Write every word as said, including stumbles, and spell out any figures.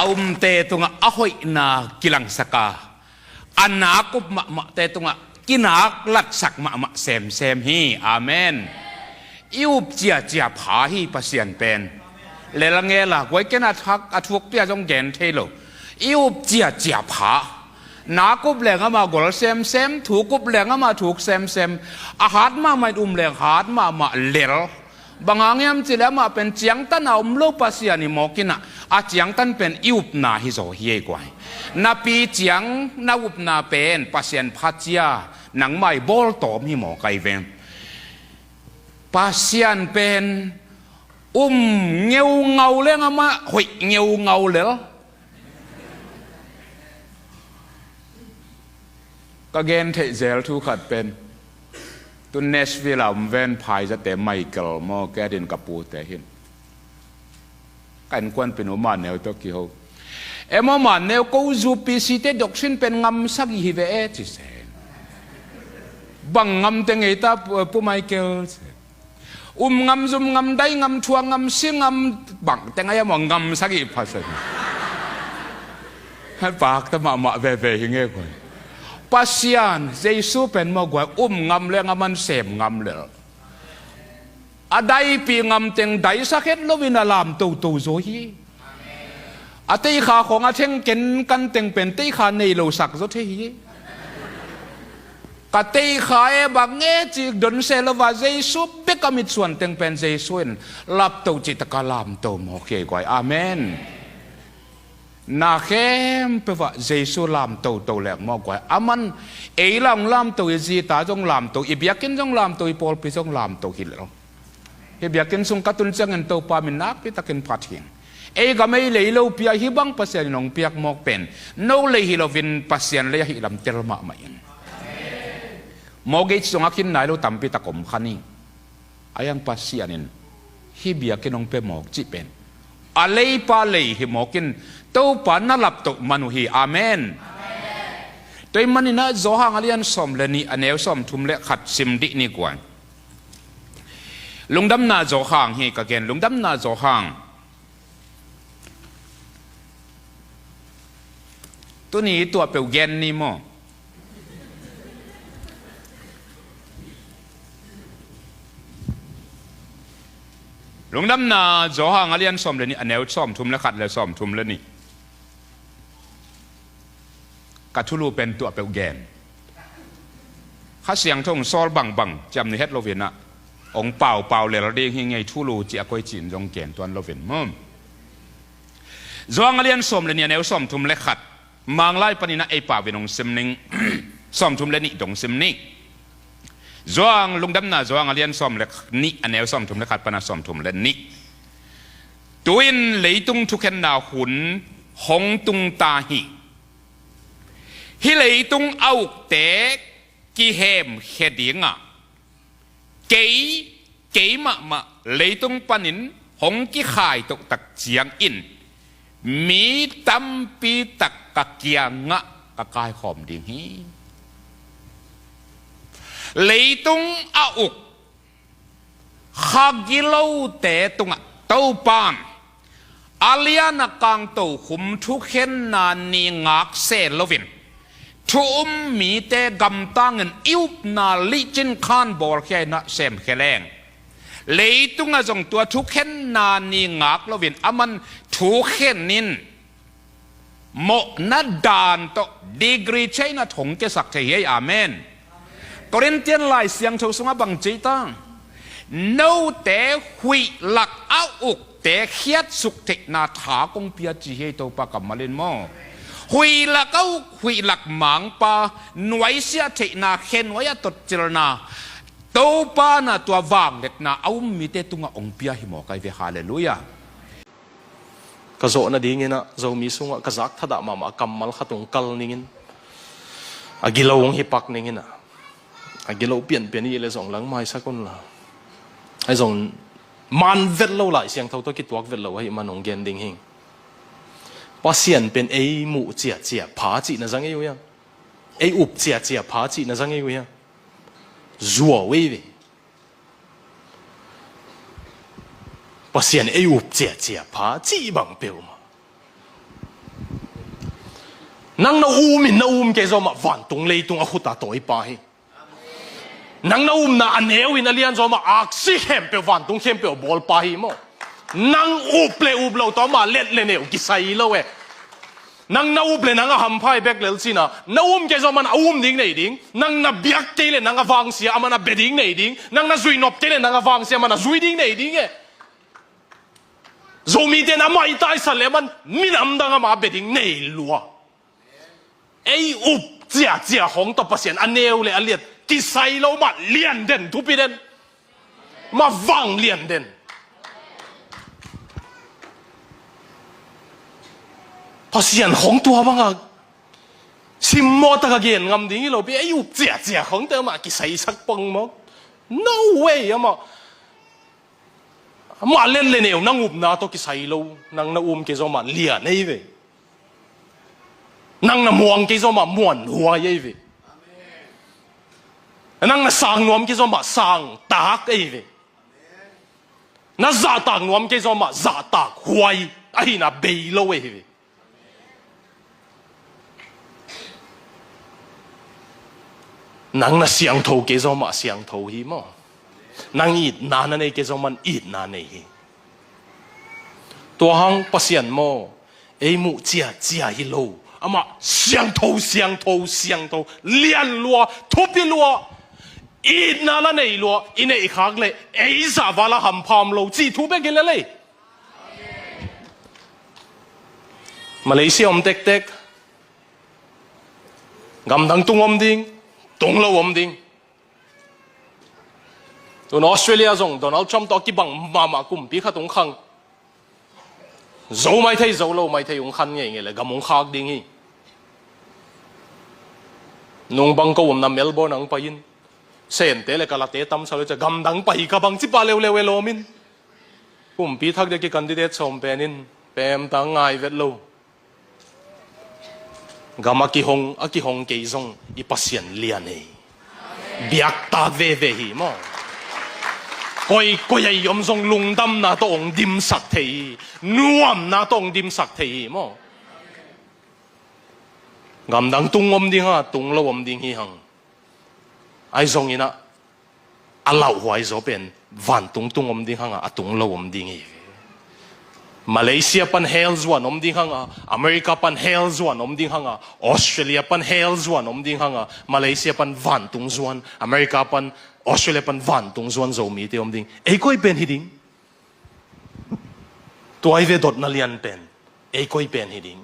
a umte tungah a hoihna kilangsak a, a nak up mahmahte tungah kinak latsak mahmah semsem hi. Amen. I up ciacia pha hi Pasian pen. Lel ngel a, guai ken a thak a thuk pia zong gen thei lo. I up ciacia pha. Nak up leng amah gol semsem, thuk up leng amah thuk semsem. A hat mahmah in um leng hat mahmah lel. Bang hang hiam cih leh amah pen ciangtan a om lo Pasian hi mawk in ah, a ciangtan pen i upna hi zaw hi ei guai. Napi ciang na upna pen Pasian phacia nangmah i bawltawm hi mawk ai ve. Pasian pen um ngeungau leng amah hoih ngeungau lel. Ka gen theih zel thu khat pen, tu Nashville a om ven phaizate Michael maw, kei a din ka pute hin ka innkuanpih nu Mah Neu tawh kiho. E maw Mah Neu, ko U P C te doctrine pen ngam sagih hi ve e, ci se. Bang ngam teng ei ta Pu, Pu Michael, ci. Um ngam, zum ngam, dai ngam, thuak ngam, si ngam, bang teng ai a maw ngam sagih pha sagih. Hai pakta mahmah veve hi nge guai. Pasian Jesu pen maw guai, um ngam leng aman sem ngam lel. A daipih ngam teng daisak het loin a lam toto zaw hi. A teikha khawng a thengken kan teng pen teikha nei lo sak zaw thei hi. Ka teikha e bang nge cih don se lo a, Jesu bek a mitsuan teng pen Jesu in lapto cih tak a lamto mawk hi ei guai. Amen. Na khempeuh ah Jesu lamtoto leng mawk guai. Aman ei la hong lamto, i zi i ta zong lamto, i biakinn zong lamto, i pawlpi zong lamto hi lo. Hih biakinn sung ka tun ciangin Topa min nakpi takin phat hi ing. Ei gam ei lei lo pia hih bang Pasian in hong piak mawk pen no lei hi loin Pasian lei ahih lam tel mahmah ing. Mortgage zong a khin nai lo tampi tak om kha ni. Ahi hang Pasian in hih biakinn hong pia mawk cih pen a leipa lei hi mawk in Topa na laptoh man uh hi. Amen. Tua ahih manin ah Johan a lian sawm le nih a neu sawmthum le khat sim dih ni guai. Lungdamna Johan hi ka gen, Lungdamna Johan. Tuni tua peuh gen ni maw? Lungdamna Johan a lian sawm le nih a neu sawmthum le khat le sawmthum le nih. Ka thulu pen tua peuh gen. Kha Siangtho hong sawl bangbang ciam ni het loin ah hong paupau lel ding hi ngei, thulu cih a koi cih in zong gen tuan loin maw. Johan a lian sawm le nih a neu sawmthum le khat. Manglai panin ah ei pau in hong sim ning. Sawmthum le nih dong sim ni. Johan, Lungdamna Johan a lian sawm le nih a neu sawmthum le khat pan a sawmthum le nih. Tu-in leitung thukhenna hun hong tung ta hi. Hih leitung a ukte kihemkhia ding a, kei, kei mahmah leitung panin hong kikhai toh tak ciangin mi tampi tak ka kiangah ka kaikhawm ding hi. Leitung a uk kha gilote tungah Topan a lian a kangto khum thukhenna ni ngak se loin thu um mite gamtangin i upna licin khan bawlkhia in ah semkhia leng, leitungah zong tua thukhenna ni ngak loin aman thukhen in mawhna dan tawh degree change a thong kesak thei hi ei. Amen. Korintian Lai Siangtho sungah bang ci ta? Note huih lak a ukte khiatsuk theihna tha kong pia ci hi ei Topa kammal in maw. Huih lak a uk, huih lak mangpa nuaisiah theihna, khe nuai a totcilna, Topa na tua vangliatna a um mite tungah hong pia hi mawk ai ve. Halleluiah. Ka zawh nadingin ah Zomi sungah ka zak thadah mahmah a kammal khat hong kal ningin, a gilo hong hi pak ningin ah, a gilo pianpian i hih leh zong langmaisak unla, ahi zong man vet lo, Lai Siangtho tawh kituak vet lo ahih man hong gen ding hi. Pasian pen ei muh ciacia pha cihna zang ei uh hiam? Ei up ciacia pha cihna zang ei uh hiam? Zuau ei ve. Pasian ei up ciacia pha cih bang peuhmah Nang na um in na um kei zong mah vantung leitung a khut a tawipa hi. Nang na umna a neu in a lian zong mah aksi khempeuh vantung khempeuh a bawlpa hi maw? Nang up le up lo tawh amah let le neu kisai lo e. Nang na up le nang a hampha hi bek lel cin a, na um kei zong amah a um ding nei ding. Nang na biak kei le nang a vangsia amah a bia ding nei ding. Nang na zui nop kei le nang a vangsia amah a zui ding nei ding e. Zomite in amah i taisan le amah minam dang amah a bia ding nei lua. Ei up ciacia khong tawh Pasian a neu le a lian kisai lo mah lian den thupi den. Mah vang lian den. Pasian khong tua banga simmawh taka gen ngam ding hi lo pi, ei up ciacia khong tawh mah kisaisak pong maw? No way amah. Amah let le neu nang upna tawh kisai lo, nang na um kei zong mah lian ei ve. Nang na muang kei zong mah muanhuai ei ve. Nang na sang nuam kei zong mah sangtak ei ve. Na zahtak nuam kei zong mah zahtak huai ahihna bei lo ei ve. Nang na siangtho kei zong mah siangtho hi maw? Nang itna na nei kei zong mah itna nei hi. Tua hang Pasian maw, ei muh ciacia hi lo. Amah siangtho, siangtho, siangtho, lian lua, thupi lua, itna la nei lua, i neih khak le ei zahval a hampha om lo cih thu bek hi lel ei. Malaysia om tektek, gamdang tung om ding, tung lo om ding. Tun Australia zong Donald Trump tawh a kibang mahmah kumpi khat hong khang. Zo mai thei, zo lo mai thei hong khan ngeingei le gam hong khak ding hi. Nung bang ko umna Melbourne ang pai in, Sente le Kalate tamsa lo cia, gamdang pai ka bang cipa leuleu e lawm in. Kumpi thak dek i candidate sawm pen in pemtang ngai vet lo. Gam a kihong, a kihong kei zong i Pasian lian ei. Biaktak veve hi maw? Koi, koi a i om zong lungdamna tawh hong dimsak thei hi. Nuamna tawh hong dimsak thei hi maw? Gamdang tung om ding hang a, tung lo om ding hi hang. Ahi zongin ah, a lauhuai zaw pen vantung tung om ding hang a, a tung lo om ding hi. Malaysia pan hell zuan om ding hang a, America pan hell zuan om ding hang a, Australia pan hell zuan om ding hang a, Malaysia pan vantung zuan, America pan, Australia pan vantung zuan Zomite om ding. Ei koi pen hi ding? Tua hi ve dotna lian pen. Ei koi pen hi ding?